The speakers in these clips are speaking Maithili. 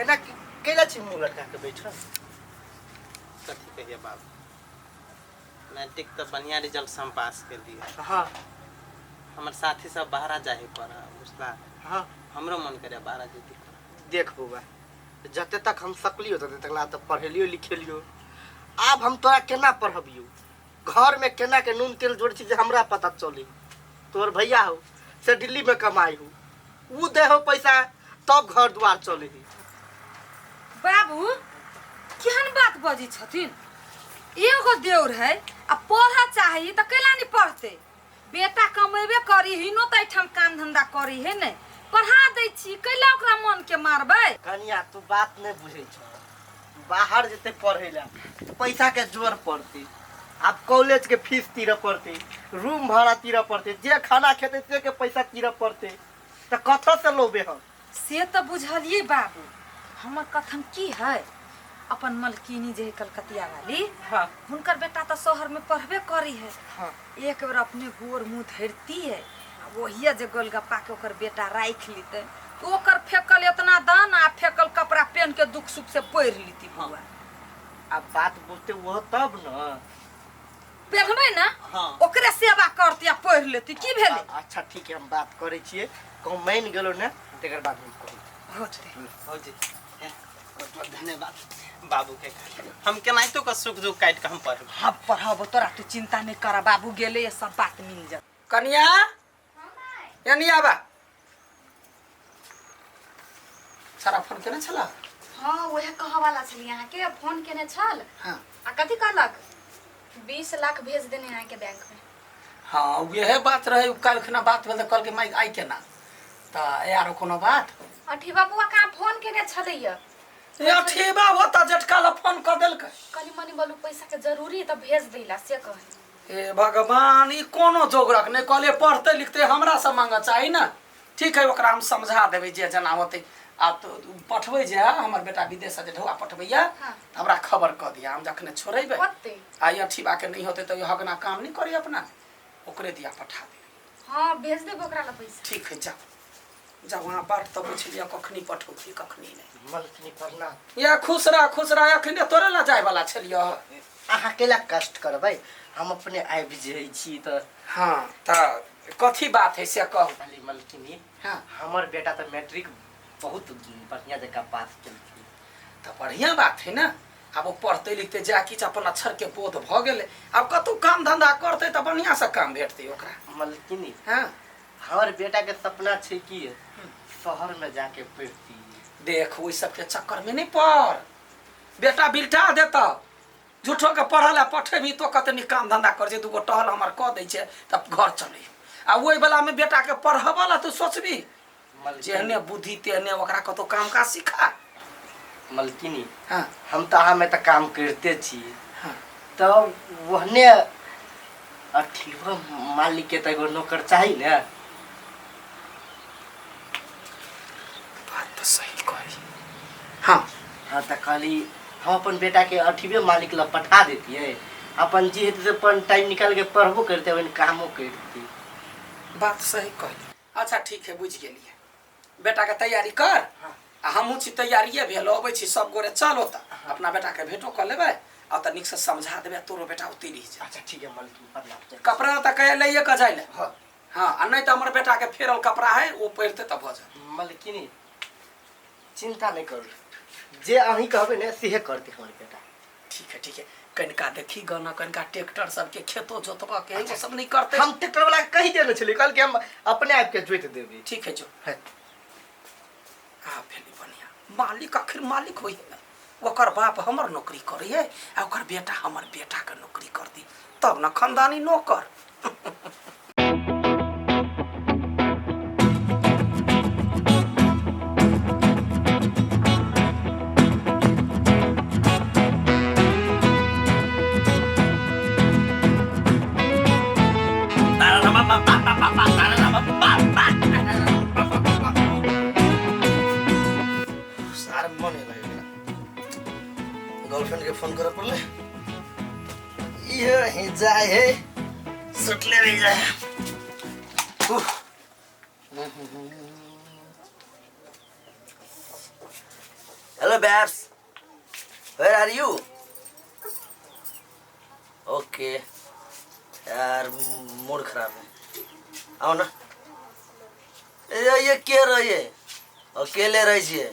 एना कैला छी मुँह लटका के बैठल? कथी कहिए बाबू, मैट्रिक तऽ बढ़िया रिजल्ट से हम पास केलिए। हाँ। हमर साथी सब बाहरा जाहे पढ़, बुझला? हाँ। हमरो मन करे बाहरा जैती। देख बौआ, जते तक हम सकलियो तते तक ला तऽ पढ़ेलियो लिखेलियो। आब हम तोरा केना पढ़बियो, घर में केना के नून तेल जोड़ छी जे हमरा पता चली। तोहर भैया हो से दिल्ली में कमाई हो, ऊ दे हो पैसा तब घर द्वार चले ही। बाबू केहन बात बजै छथिन? एगो देउर है आ पढ़ऽ चाही तऽ कैला नहीं पढ़ते? बेटा कमेबे करी हिनो तऽ एहिठाम काम धंधा करी है ने, पढ़ा दै छी, कैला ओकरा मन के मारबै? कनिया तू बात नहीं बुझै छ, बाहर जेते पढ़े ला तो पैसा के जोर पड़ते, आब कॉलेज के फीस तीर पड़ते, रूम भाड़ा तीर पड़ते, जे खाना खेते से के पैसा तीर पड़ते, तो कथो से लोबे हम? से तऽ बुझलिए बाबू, हमर कथन की है, अपन मलकिनी जे है कलकतिया वाली, हाँ। हुनकर बेटा तऽ शहर में पढ़बे करी है। हाँ। एक बेर अपने गोर मुँह धरती है आ वही जे गोलगप्पा के ओकर बेटा राखि लेते, ओकर फेकल एतना दाना आ फेकल कपड़ा पहन के दुख सुख से पढ़ लीती। हाँ। बउआ अब बात बुझते वो तब न पहनबै ने। हाँ। ओकरे सेवा करती आ पढ़ लेती, की भेलै? अच्छा ठीक है, हम बात करै छियै, कहूँ मानि गेलो ने तकर बाद हम कहू। होतै। भौजी, बहुत बहुत धन्यवाद बाबू के। हम केनाहितो के सुख दुख काटि के हम पढ़ब। हाँ पढ़ब, तोरा तू चिंता नहीं कर, बाबू गेले ये सब बात मिल जात। कनिया एनी आबा, सारा फोन केने छला? हाँ, वह कह वाला छली अहाँके, फोन केने छल। हाँ। आ कथी कहलक, 20 लाख भेज देने अहाँके बैंक में। हाँ उहे बात रहे, काल्हि खुना बात भेल तऽ कहलकै माय आइ केना, तऽ आरो कोनो बात? अठी बाबुआ कहाँ फोन केने छलैया? ए अठीबा ओतऽ जेठका लए फोन कऽ देलकै। कहली मनी बोलू पैसा के जरूरी है तऽ भेज दैला से कहे। हे भगवान, ई कोनो जोगरक नहि, कहलियै पढ़तै लिखतै हमरा से मांगऽ चाही ने। ठीक है, ओकरा हम समझा देबै जे जेना होतै। आ तो पठबै जे है हमर बेटा विदेश से जे ढौआ पठबैया, हाँ। तऽ हमरा खबर कऽ दिया, हम जखने छोड़ेबै। होतै। आ ई अठीबा के नहि होतै तऽ ई हगना काम नहि करी अपना, ओकरे दिया पठा देबै। हाँ भेज देबै ओकरा ला पैसा। ठीक है, जाओ जाओ, वहाँ बाट तऽ पूछि लिअ कखनी पठौती कखनी नहि। मलकिनी प्रणाम। या खुश रह खुश रह, अखने तोरे ला जाय वाला छलियौ। अहाँ केला कष्ट करबै, हम अपने आबि जाइ छी तऽ। हाँ तऽ कथी बात है से कहू। खाली मलकिनी, हाँ। हमर बेटा तऽ मैट्रिक बहुत बढ़िया जकाँ पास केलखिन। तऽ बढ़िया बात है ने, आब ओ पढ़ते लिखते जा किछु अपन अक्षर के बोध भऽ गेलै, आब कतहु काम धंधा करतै तऽ बढ़िया से काम भेटतै ओकरा। मलकिनी, हाँ। हमर बेटा के सपना छै कि शहर में जाके पढ़ती। देख ओहि सबके चक्कर में नहीं पड़, बेटा बिलटा देता झूठो के पढ़ल पठेबी तो कतनी काम धंधा कर छै, दूगो टहल हमर कऽ दै छै तब घर चलै। आ ओहि वाला में बेटा के पढ़ब ला तू सोचबी, जेहने बुद्धि तेहने ओकरा कतौ काम काज सिखा। मलकिनी, हाँ। हम तऽ अहाँ में तऽ काम करिते छी। हाँ। तऽ ओहने अठीवा मालिक के तऽ एगो नौकर चाही ने। बात तऽ सही कही। हाँ। हाँ तऽ कहली हम अपन बेटा के अठीवे मालिक लग पठा देतियै, अपन जे हेतै से अपन टाइम निकाल के पढ़बो करतै अपन कामो करतै। बात सही कहली। अच्छा ठीक है, बुझि गेलियै, बेटा के तैयारी कर। हाँ। आ हमहूँ छी तैयारिए भेल, अबै छी सब गोरे, चल ओतऽ अपना बेटा के भेंटो कऽ लेबै आ ओतऽ नीकसँ समझा देबै, तोरो बेटा ओतै रहि जाय। अच्छा ठीक है मलकिन, प्रणाम। कपड़ा तऽ कहे लैए कऽ जाय ले। हाँ। हाँ, आ नहि तऽ हमर बेटा के फेरल कपड़ा है, ओ पहिरतै तऽ भऽ जायत। मलकिनी चिंता नहि करू, जे अहीं कहबै ने सेहे करतै हमर बेटा। ठीक है ठीक है, कनिका देखी गना, कनिका ट्रैक्टर सबके खेतो जोतबऽ के है, वो सब नहीं करते। हम ट्रैक्टर वाला के कहि देने छलियै, कहलकै हम अपने आबि के जोति देबै। ठीक है जो। है। आ भेलै बढ़िया मालिक, आखिर मालिक होइ है ने, ओकर बाप हमर नौकरी करै है आ ओकर बेटा हमर बेटा के नौकरी करती तब न खानदानी नौकर। सार मन लागि गेल, गर्लफ्रेंड के फोन करे पड़ले। इहे ही जाए है, सुतले रह जाए। उफ। Hello babes, where are you? Okay यार, मूड खराब है, आओ ना। ये के रहिए? अकेले रहै छियै,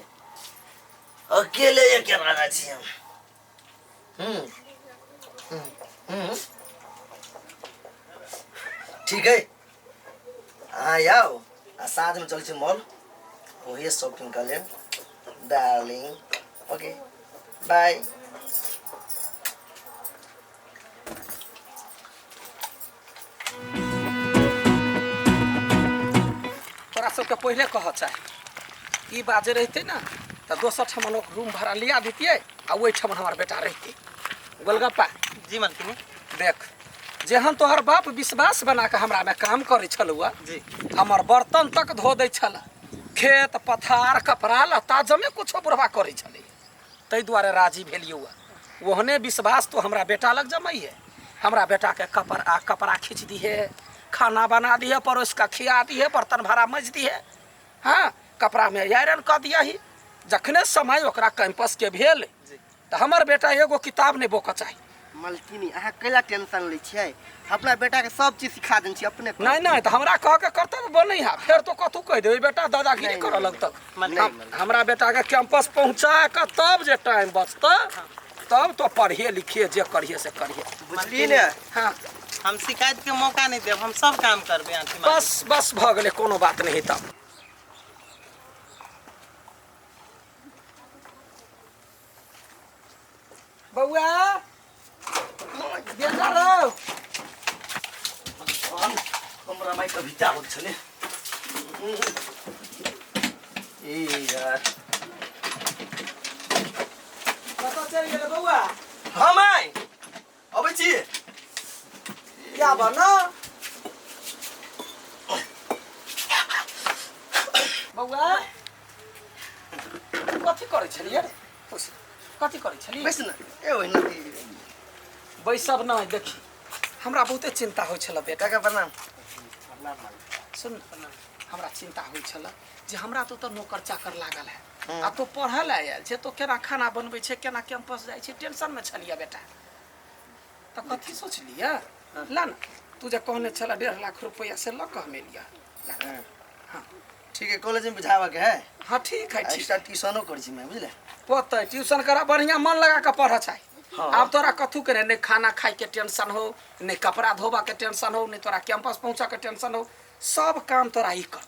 अकेले ये के राजा छियै हम। हम्म हम्म ठीक है, हाँ आओ, आ साँझ में चल छी मॉल, वही शॉपिंग कर लेब डार्लिंग। ओके बाय। तोरा सबके पहिले कह चाही, ई बात जे रहते ना तऽ दोसर ठमन लोग रूम भाड़ा लिया दितियै आ ओहि ठमन हमर बेटा रहते। गोलगप्पा जी मालकिनी। देख, जेहन तोहर बाप विश्वास बना के हमरा में काम करे छलुआ जी, हमर बर्तन तक धो दै छल, खेत पथार कपड़ा लत्ता जमे कुछो बुढ़वा करे छलै, ताहि दुआरे राजी भेलियौ। ओहने विश्वास तो हमरा बेटा लग जमैहे, हमरा बेटा के कपड़ा कपड़ा खींच दिहे, खाना बना दिहे, परोस के खिया दिहे, बर्तन भाड़ा मज दिहे, हाँ कपड़ा में आयरन कऽ दियही। जखने समय ओकरा कैंपस के भेल तऽ हमर बेटा एगो किताब नहि बोकऽ चाही। मलकिनी अहाँ कैला टेंशन लै छियै? अपना बेटा के सब चीज सिखा देने छी अपने। नहीं नहीं, तऽ हमरा कह के कर्तव्य बनै है, फेर तो कथू कहि देबै बेटा दादागिरी करऽ लगतक। हमरा बेटा के कैंपस पहुँचा के तब जे टाइम बचतै तब तो पढ़िए लिखिए, जे करिए से करिए, बुझलियै ने? हाँ, हम शिकायत के मौका नहीं देब, हम सब काम करबै। बस बस भऽ गेलै, कोनो बात नहीं तब। बउआ बेटा रौ, हमरा माय कविता होत छले। ए यार कतऽ चलि गेलै बउआ? हाँ my अबै छी। क्या बना बउआ? कथी करै छलियै? कथी करै छलियै? बैस न, ए ओहिना बैसब नहि। देखी हमरा बहुते चिंता होइ छल बेटा। काका प्रणाम। सुन, हमरा चिंता होइ छल जे हमरा तो तऽ नौकर चाकर लागल है आ तो पढ़ऽ लए आयल छै, तो केना खाना बनबै छै, केना कैंपस जाइ छै, टेंशन में छलियै बेटा। तऽ कथी सोचलियै? ला ने, तू जे कहने छल 1.5 लाख रुपया से लऽ कऽ हम एलियै। हाँ ठीक है, कॉलेज में बुझावा के है। हाँ ठीक है, ठीक। एक्स्ट्रा ट्यूशनो करै छी मैं, बुझले? होतै ट्यूशन करा, बढ़िया मन लगा के पढ़ऽ चाही। हाँ। आब तोरा कथू के नहीं, खाना खाए के टेंशन हो, नहीं कपड़ा धोबा के टेंशन हो, नहीं तोरा कैंपस पहुँचा के टेंशन हो, सब काम तोरा ही कर।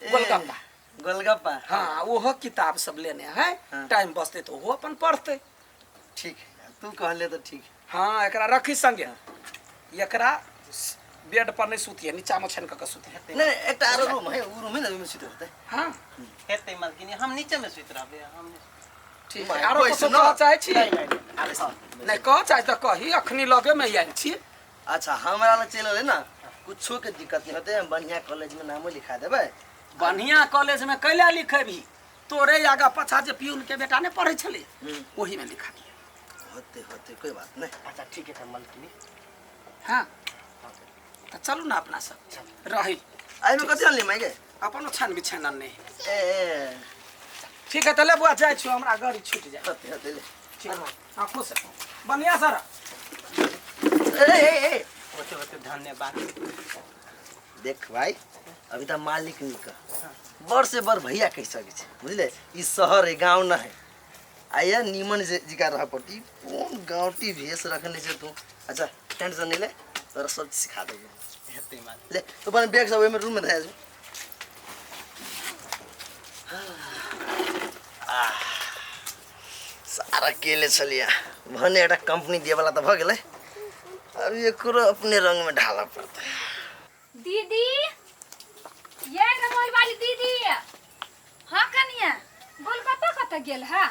गोलगप्पा गोलगप्पा हाँ, ओहो किताब सब लेने है। हाँ। टाइम बचते तो ओहो अपन पढ़ते। ठीक है, तू कहले तो ठीक। हाँ, एकरा रखी संगे, एकरा बेड पर नहीं सुतिए, नीचा में छन के सुतिए। नहीं, एकटा आरो रूम है, उ रूम है ना, ओहिमे सुते होतै। हाँ हेतै मालकिनी, हम नीचे में सुति रहबै हम। ठीक है, आरो कुछो कह चाहै छी? नहीं कह चाहै तऽ कही, अखनी लगे में आयल छी। अच्छा, हमरा लग चलि एलै ना, कुछो के दिक्कत नहीं होतै, हम बढ़िया कॉलेज में नामो लिखा देबै। बढ़िया कॉलेज में कैला लिखेबही? तोरे आगा पाछा जे पियून के बेटा नहीं पढ़ै छलै ओही में लिखा दिए। होते होते कोई बात नहीं। अच्छा ठीक है मालकिनी। हाँ तऽ चलू ना अपना सब रही। एहिमे कथी अनली माय गे? अपन छान बिछान नहीं। ए ठीक है, तऽ ले बुआ जाइ छी, हमरा गाड़ी छूट जाए। होते होते ले। ठीक है, हाँ खुश बढ़िया सर। ए ए होते होते धन्यवाद। देख भाई, अभी तक मालिक निक बड़ से बड़ भैया कह सकै छै, बुझले? ई शहर है, गाँव न है। आया नीमन जिका रह पड़ती, कोन गाँवटी भेष रखने छै तू। अच्छा टेंशन नहीं ले, तोरा सब चीज सिखा देबो। हेतै मालिक। ले तो अपन बैग सब ओहिमे रूम में धरा जो। सारा अकेले छलिया, भने एउटा कंपनी दिएवाला तऽ भऽ गेलै, अब एकरो अपने रंग में ढालऽ पड़तै। दीदी, ये रमोई वाली दीदी। हाँ कनिया, गोलगप्पा कतऽ गेल है?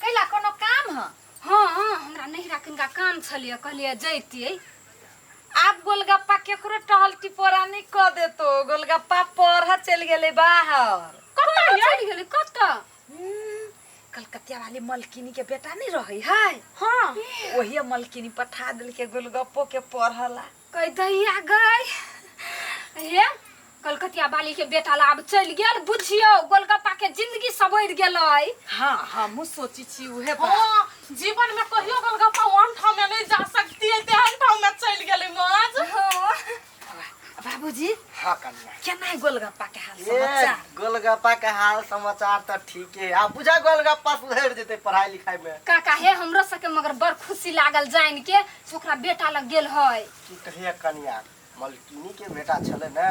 कैला कोनो काम है? हाँ हाँ, हमरा नहिरा कनिका काम छलियै, कहलियै जैतियै। आब गोलगप्पा केकरो टहल टिपोरा नहीं कऽ देतो, गोलगप्पा पढ़ऽ चलि गेलै बाहर। कतऽ चलि गेलै? कतऽ? कलकतिया वाली मलकिनी के बेटा नहीं रहे है? हाँ, वही मलकिनी पठा देलकै गोलगप्पो के पढ़ला। कहि दैया गई। हे कलकतिया बाली के बेटा ला आब चलि गेल बुझियौ गोलगप्पा के जिंदगी सवरि गेलै। हाँ हमहूँ सोची छी उहे बात। हाँ, जीवन में कहियो गोलगप्पा वन ठाम में नहीं जा सकती है, तेहन ठाम में चल गेलै माज। हाँ। बाबूजी हाँ कन्या केना है गोलगप्पा के हाल ये समाचार? गोलगप्पा के हाल समाचार तो ठीक है। आ बुझा गोलगप्पा सुधर जेते पढ़ाई लिखाई में। काका हे हमरो सबके मगर बड़ खुशी लागल जान के से ओकरा बेटा लग गेल है। की कहिए कन्या, मलकिनी के बेटा छले ने,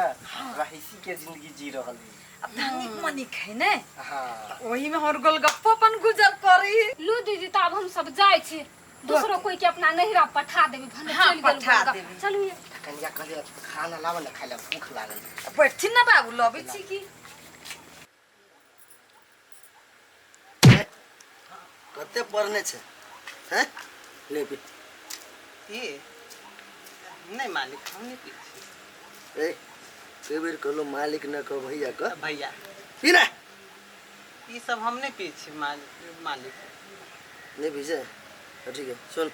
रहीसी के जिंदगी जी रहल है। अब धनिक मनिक है ने। हाँ ओही में हमर गोलगप्पो अपन गुजर करी। लू दीदी तो अब हम सब जाय छी, दूसरो कोई के अपना नहिरा पठा देबी भने। हाँ, चलि गेल पठा गोलगप्पा। देबी। चलू ये। कन्या कहलिए खाना लाव ने खाइ ला, भूख लागल। बैठथिन ना बाबू, लबै छी की। कते पढ़ने छे हैं? ले पी। ई नहीं मालिक, हम नहीं पी छी। ए कई बेर कहलो मालिक न कह भैया कह। भैया पी ना। ई सब हम नहीं पी छी मालिक। नहीं पी छे तो ठीक है। सुन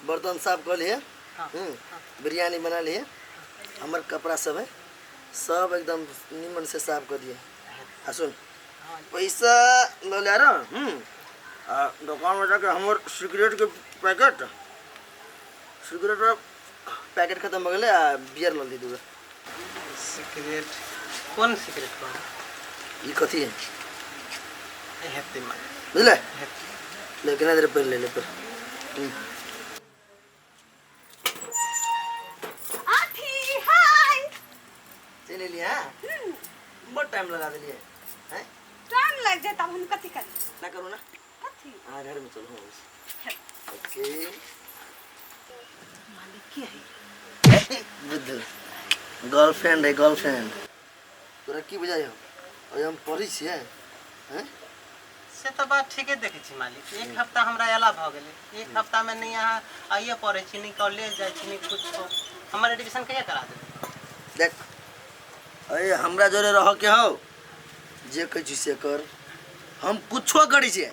बर्तन साफ कर लिए। हाँ, बिरयानी बना लिए, हमर कपड़ा सब है सब एकदम निमन से साफ कर दिए। आ सुन पैसा ल ले रहा। आ दुकान में जाके हमर सिगरेट के पैकेट, सिगरेट पैकेट खत्म हो गेलै आ बियर ल ली दूगो। सिगरेट कौन सिगरेट कौन? ई कथी है? हेतै मालिक। बुझले? ले केना देर पहिले ले ले पर। आठी हाय चल लिया। बहुत टाइम लगा दिलिए हैं? टाइम लग जाए तब हम कथी करी? ना करू ना कथी? हां घर में चलो। ओके मालिक के है? बुद्ध गर्लफ्रेंड है, गर्लफ्रेंड। तोरा की बुझाइ हो? अभी हम पढ़ै छियै हैं? से तो बात ठीके देखै छी मालिक। एक हफ्ता हमरा अयला भऽ गेलै, एक हफ्ता में नहीं अहाँ आइए पढ़ै छी, नहीं कॉलेज जाइ छी, नहीं कुछ। हमर एडमिशन कहिया करा देबै? देख अरे हमरा जोरे रह के हो, जे कहै छी से कर। हम कुछो करै छियै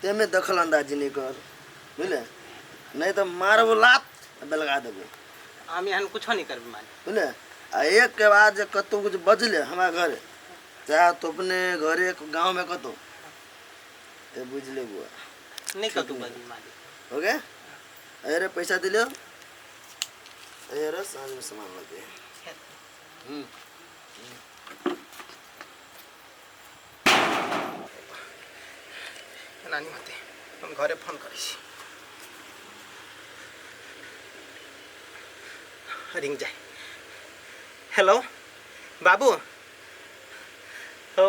तेमे दखल अंदाजी नहीं कर, बुझले? नहीं तो मारबो लात बेलगा देबो। हम एहन कुछो नहीं करबै मालिक, बुझले? आ एक के बाद जे कतौ कुछ बजले हमरा घरे, चाहे तो अपने घरे गाँव में कतौ, ते बुझ ले बुआ नहीं कतौ बजली मालिक। ओके अरे पैसा दिलियो, अरे साँझ में सामान लगे। नानी होते हम घरे फोन करै छी। रिंग जाए। हेलो बाबू, हो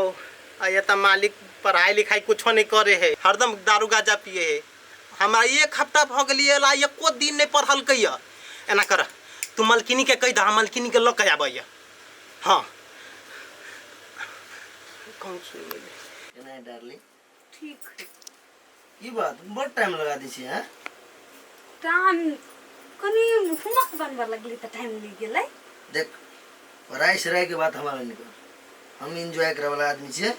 ये तो मालिक पढ़ाई लिखाई कुछो नहीं करे है, हरदम दारू गांजा पिए है। हमरा एक हफ्ता भ गेलिए ला एको दिन नहीं पढ़लकै। एना कर तू मलकिनी के कहि दह, मलकिनी के लऽ के आबैया। हाँ कौन सुन नहीं डार्लिंग ठीक है। की बात बहुत टाइम लगा दी छी हैं? टाइम कनी होमवर्क बनबऽ लगली तऽ टाइम लागि गेलै। देख पढ़ाई सराई के बात हमारा नहीं कर, हम एंजॉय करे वाला आदमी छियै।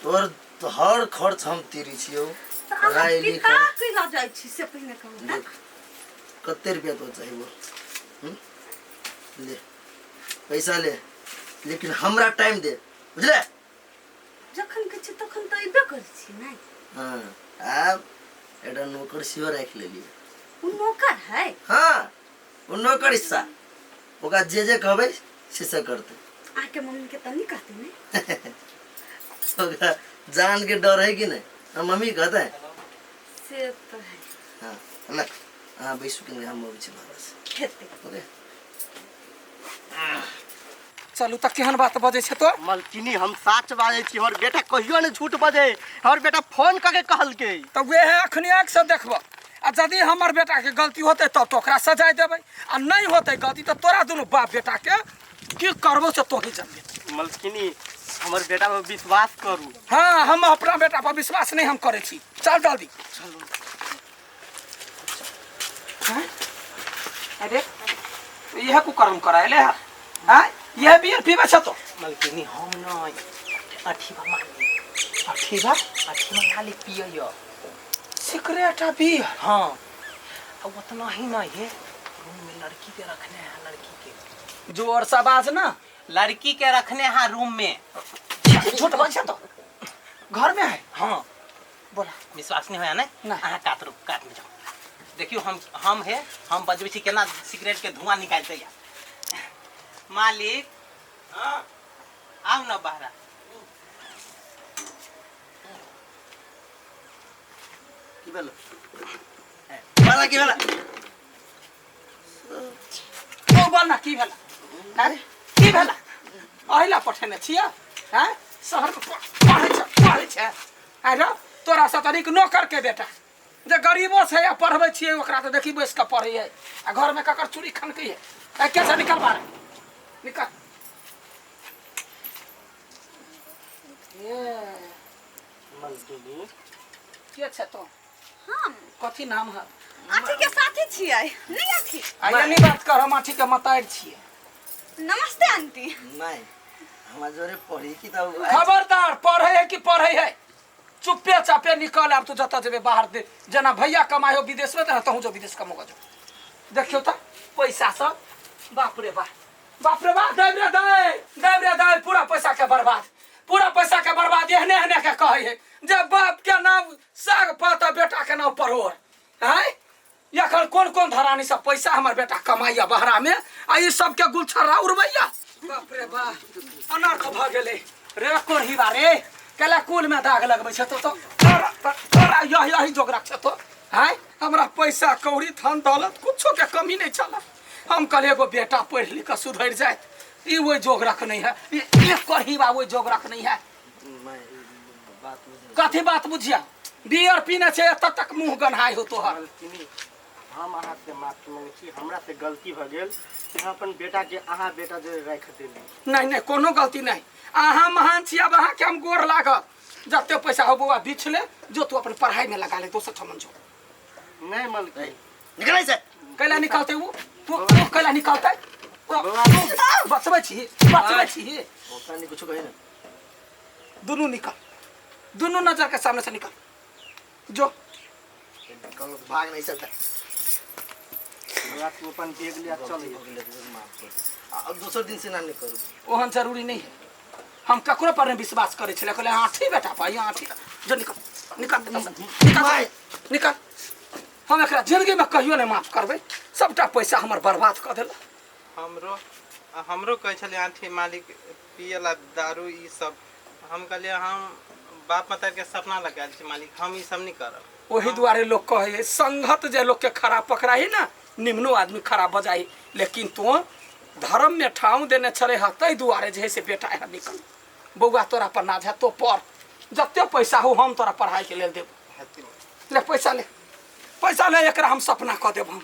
तोर तो हर खर्च हम तीरी छियौ। पढ़ाई लिखाई कैला जाइ छी से पहिने कहू ना। कते रुपया तो चाहिए बोल? ले पैसा ले, लेकिन हमरा टाइम दे, बुझले? जखन के छी तखन तऽ अयबे करै छी नै। हाँ आब एकटा नौकर सेहो राखि लेलियै। उ नौकर है? हाँ उ नौकर हिस्सा, ओकरा जे जे कहबै से से करतै। अहाँके मम्मी के तऽ नहीं कहतै ने? ओकरा जान के डर है कि नहीं? हम मम्मी कहते हैं से तो है। हाँ ले हाँ बैसू के हम अबै छी महाराज। हेतै। ओके चलू तऽ केहन बात बजै छै तो? मलकिनी हम सच बाजै छी, हमर बेटा कहियो ने झूठ बजै। हमर बेटा फोन करके कहलकै। तऽ वएह अखनी आँखि से देखबऽ, आ यदि हमर बेटा के गलती होतै तब तो ओकरा सजाय देबै, आ नहीं होतै गलती तऽ तोरा दुनू बाप बेटा के की करबो से तोही जानबे। मलकिनी हमर बेटा पर विश्वास करू। हाँ हम अपना बेटा पर विश्वास नहीं हम करै छी। चल जल्दी चलू। अरे यह कुकर्म करायले है? हाँ यह बियर पीबै छ तो? मलकिनी हम नहीं अठीबा मालिक। अठीबा? अठीबा मालिक पियै। सिगरेट आ बियर? हाँ आ उतना ही नहीं है, रूम में लड़की के रखने है, लड़की के। जोर से बाज ना। लड़की के रखने है रूम में। झूठ बाज तो घर में है। हाँ बोला विश्वास नहीं होया ने? ना। अहाँ कात रुक, कात में जाओ। देखियो हम है, हम बजबै छी केना सिगरेट के धुआं निकालते या। मालिक हाँ आउ ना बाहर। की भेल बाला, की भेल? ओ बोल ना की भेल? हैं की भेल? अहिला पठेने छियै? हैं शहर में पढ़ै छै, पढ़ै छै। आइ रो तोरा से तनिक नौकर के बेटा जे गरीबो छै आ पढ़बै छियै ओकरा तऽ देखी बैस कऽ पढ़ै है आ घर में ककर चूड़ी खनकै है। ए कैसे निकल बाहर, निकल। ए मलकिनी के छै तो? हम कथी नाम है? आठी के साथी छियै नहीं आठी? आ ये बात कर, हम आठी के मतार छियै। नमस्ते आंटी। नहीं हमरा जोरे पढ़ी की तब। खबरदार, पढ़े है कि पढ़े है? चुप्पे चापे निकल आब तू जतऽ जेबे बाहर दे। जेना भैया कमाइ हो विदेश में तेना तहूँ जो विदेश कमोगा जो। देखियो तऽ पैसा सब, बाप रे बाप, बाप रे बाप, दैब रे दै, दैब रे दै, पूरा पैसा के बर्बाद, पूरा पैसा के बर्बाद। एहने एहने के कहै है जे बाप के नाम साग पात आ बेटा के नाम परोड़। हैं एखन कोन कोन धरानी सब पैसा हमर बेटा कमाइया बहरा में आ ई सबके गुलछर्रा उड़बैया। बाप रे बाप, अनर्थ भऽ गेलै रे कोढ़ीबा रे। केला कुल में दाग लगबै छै तो तोरा तोरा यही यही जोगरक छै तो। हैं हमरा पैसा कौड़ी धन दौलत कुछो के कमी नहीं छल। हम कहलियै एगो बेटा पढ़ि लिख कऽ सुधरि जायत, ई ओहि जोगरक नहीं है, ई एक कोढ़ीबा ओहि जोगरक नहीं है। मैं बात बुझ कथी बात बुझिया? बियर पीने छै एतऽ तक मुँह गन्हाइ हो तोहर। मलकिनी हम अहाँ से माफी मांगै छी, हमरा से गलती भऽ गेल कि हम अपन बेटा के अहाँ बेटा जे राखि देली। नहीं नहीं कोनो गलती नहीं, अहाँ महान छी, अब अहाँ के हम गोर लागब। जते पैसा हो बौआ बीछ ले, जो तू अपन पढ़ाई में लगा ले, दोसर ठमन जो। नहीं मलकिनी। निकलै से। कैला निकलते वो? तू कैला निकलते? तू बचबै छी, बचबै छी। ओकरा नहीं कुछो कहे ना। दुनू निकल, दुनू नजर के सामने से निकल जो। निकल भाग नहीं सकता। बौआ तू अपन बैग लिया चल। गलती हो गेलै तऽ माफ कर दे। आ दोसर दिन से ना नहीं करू। ओहन जरूरी नहीं है, हम ककरो पर नहीं विश्वास करे छले। कहले हाँ ठीक बेटा भाई, हाँ ठीक, जो निकल निकल निकल निकल। हम एकरा जिंदगी में कहियो नहीं माफ करबै, सबटा पैसा हमर बर्बाद कऽ देलक। हमरो हमरो कहै छलै आँठी मालिक पियला दारू ई सब, हम कहलियै हम बाप माता के सपना लगायल छी मालिक, हम ई सब नहीं करब। ओही दुआरे लोग कहे है संगत जे लोग के खराब पकड़ाही ना, निम्नो आदमी खराब बजाही, लेकिन तो धर्म में ठाव देने छले ह तै दुआरे जे है से बेटा है निकल। बौआ तोरा पर नाज है, तो पढ़, जते पैसा हो हम तोरा पढ़ाई के लेल देब। ले पैसा ले, पैसा ले, एकरा हम सपना कऽ देब हम।